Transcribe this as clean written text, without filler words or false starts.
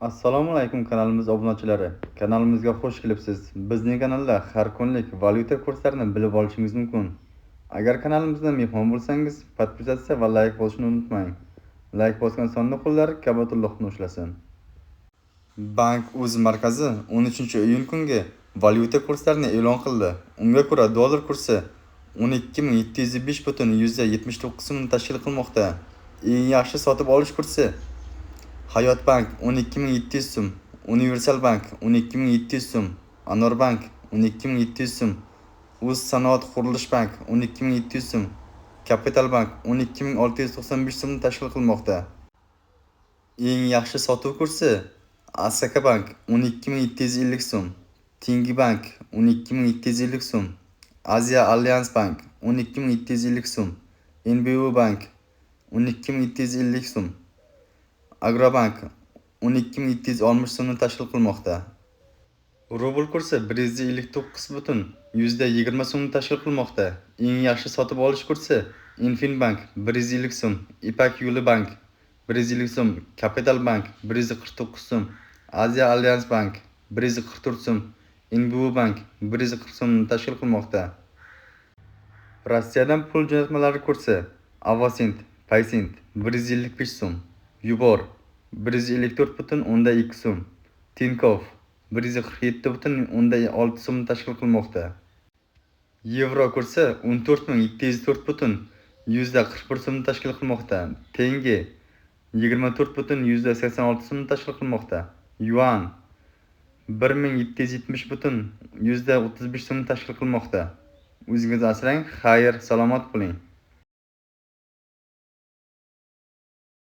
Assalomu alaykum kanalimiz obunachilari. Kanalimizga xush kelibsiz. Bizning kanalda har kunlik valyuta kurslarini bilib olishingiz mumkin. Agar kanalimizda mehmon bo'lsangiz, podpisatsiya va layk bosishni unutmang. Layk bosgan sonli qo'llar kabatullohni ushlasin. Bank o'z markazi 13-iyun kungi valyuta kurslarini e'lon qildi. Unga ko'ra dollar kursi 12 705,79 so'mni tashkil qilmoqda. Eng yaxshi sotib olish kursi Hayot Bank 12 700 so'm, Universal Bank 12 700 so'm, Anor Bank 12 700 so'm, O'z Sanoat Qurilish Bank 12 700 so'm, Capital Bank 12 695 so'mni tashkil qilmoqda. Eng yaxshi sotuv kursi Asaka Bank 12 750 so'm, Tengi Bank 12 750 so'm, Aziya Alliance Bank 12 750 so'm, NBU Bank 12 750 so'm, Agrobank 12 760 so'mni tashkil qilmoqda. Rubl kursi 159,20 so'mni tashkil qilmoqda. Eng yaxshi sotib olish kursi Infinbank 150 so'm, Ipak Yo'li Bank 150 so'm, Capital Bank 149 so'm, Aziya Alliance Bank 144 so'm, NBU Bank 140 so'mni tashkil qilmoqda. Rossiyadan pul jo'natmalari kursi Avosent, Paysend 155 so'm, Yubor 154,2 so'm, Tinkoff 147,6 so'mni tashkil qilmoqda. Yevro kursi 14 704,41 so'mni tashkil qilmoqda. Tenge 24,86 so'mni tashkil qilmoqda. Yuan 1770,35 so'mni tashkil qilmoqda. O'zingizni asrang, xayr, salomat bo'ling.